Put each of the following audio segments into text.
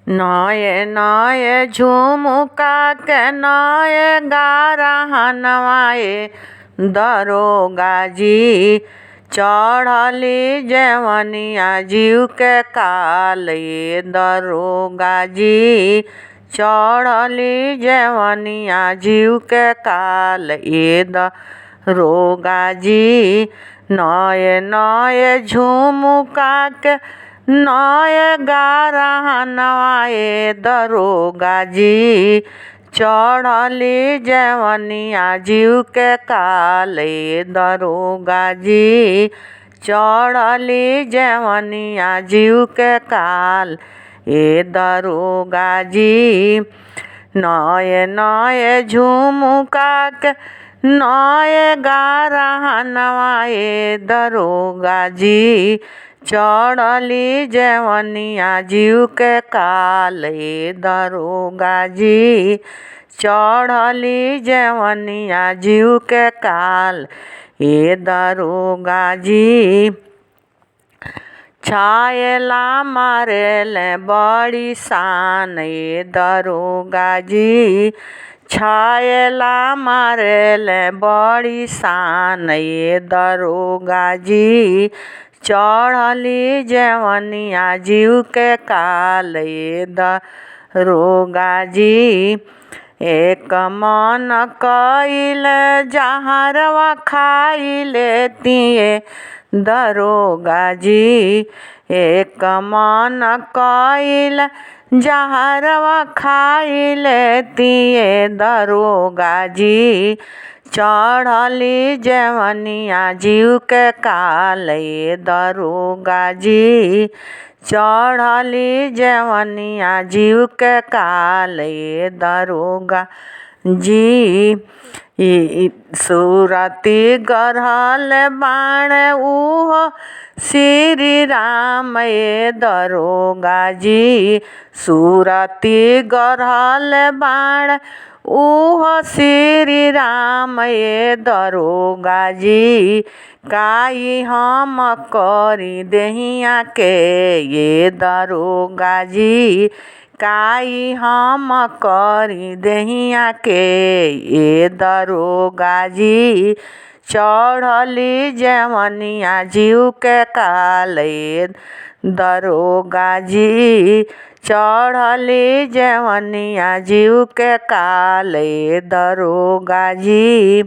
नए नए झुमुका के नए गारहनवा ए दरोगा जी। चढ़ली जवनिया जीव के काल ए दरोगा जी। चढ़ली जवनिया जीव के काल ए दरोगा जी। नए नए झुमुका के नए गारहनवा ए दरोगा जी। चढ़ली जवनिया जीव के काल ए दरोगा जी। चढ़ली जवनिया जीव के काल ए दरोगा जी। नए नए झुमुका के नए गारहनवा ए दरोगा जी। चढ़ली जवनिया जीव के काल ए दरोगा जी। चढ़ली जवनिया जीव के काल ए दरोगा जी। छायला मारेले बड़ी शान ए दरोगा जी। छायला मारेले बड़ी शान ए दरोगा जी। चढ़ली जवनिया जीव के काल ए दरोगा जी। एक मन कइल जहरवा खाई लेतिए दरोगा जी। एक मन कइल जहरवा खाई लेतिए दरोगा जी। चढ़ली जवनिया जीव के काल ए दरोगा जी। चढ़ली जवनिया जीव के काल ए दरोगा जी। सूरती गढ़ल बाण उहो श्री राम ए दरोगा जी। सूरती गढ़ल बाण उहो श्री राम ए दरोगा जी। काई हम करी देहिया के ये दरोगा जी। काई हम करी देहिया के ये दरोगा जी। चढ़ली जवनिया जीव के काल ए दरोगा जी। चढ़ली जवनिया जीव के काल ए दरोगा जी।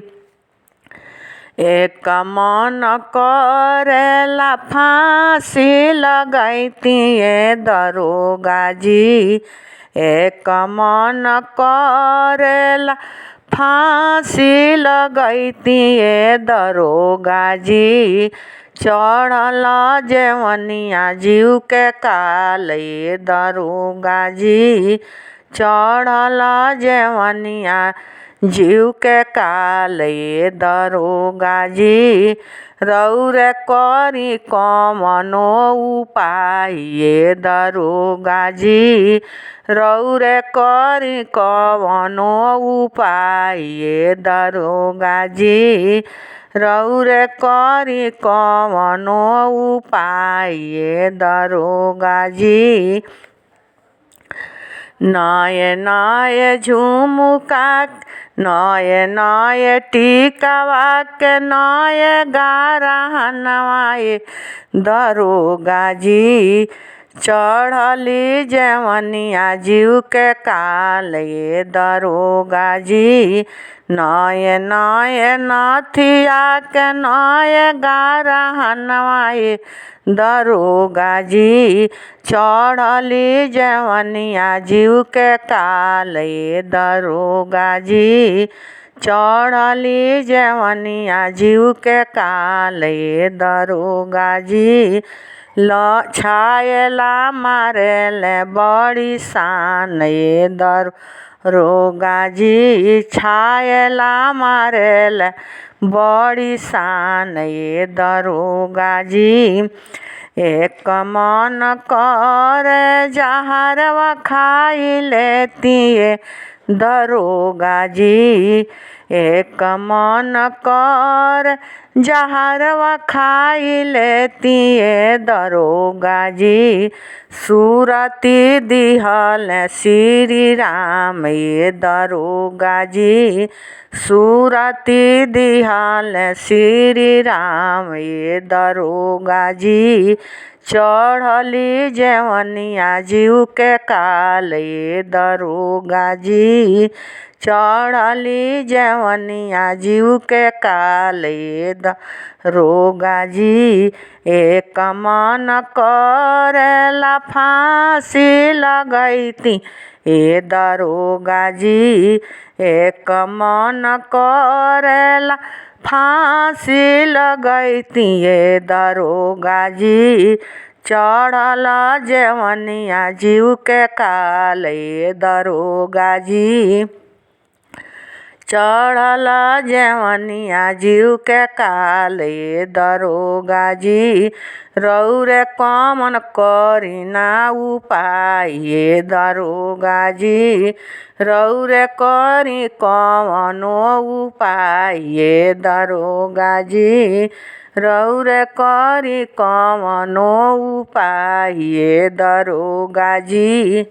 एक मन करेला फांसी लगैतिए दरोगा जी। एक मन करेला फांसी लगैतिए दरोगा जी। चढ़ल जवनिया जीव के काल ए दरोगा जी। चढ़ल जवनिया जीव के काल ए दरोगा जी। रउरे करी कवनो उपाय ए दरोगा जी। रउरे करी कवनो उपाय ए दरोगा जी। रउरे करी कवनो उपाय ए दरोगा जी। नए नए झुमुका नए नए टिकवा के नए गारहनवा ए दरोगा जी। चढ़ली जवनिया जीव के काल ए दरोगा जी। नए नए नथिया के नए गारहनवा ए दरोगा जी। चढ़ली जवनिया जीव के काल ए दरोगा जी। चढ़ली जवनिया जीव के काल ए दरोगा जी। ल छायला मारेले बड़ी शान ए दरोगा जी। छायला मारेले बड़ी शान ए दरोगा जी। एक मन करे जहरवा खाई लेतिए दरोगा जी। एक मन कर जहरवा खाई लेती ए दरोगा जी। सुरती दिहल श्री राम ये दरोगा जी। सुरती दिहल श्री राम ये दरोगा जी। चढ़ली जवनिया जीव के काल ये दरोगा जी। चढ़ली जवनिया जीव के काल ये दरोगा जी। एक मन करेला फांसी लगैती ए दरोगा जी। एक मन करेला फांसी लगैती ए दरोगा जी। चढ़ल जवनिया जीव के काल ये दरोगा जी। चढ़ल जवनिया जीव के काल ये दरोगा जी। रउरे कवन करी ना उपाय ये दरोगा जी। रउरे करी कवनो उपाय ये दरोगा जी। रउरे करी कवनो उपाय ये दरोगा जी।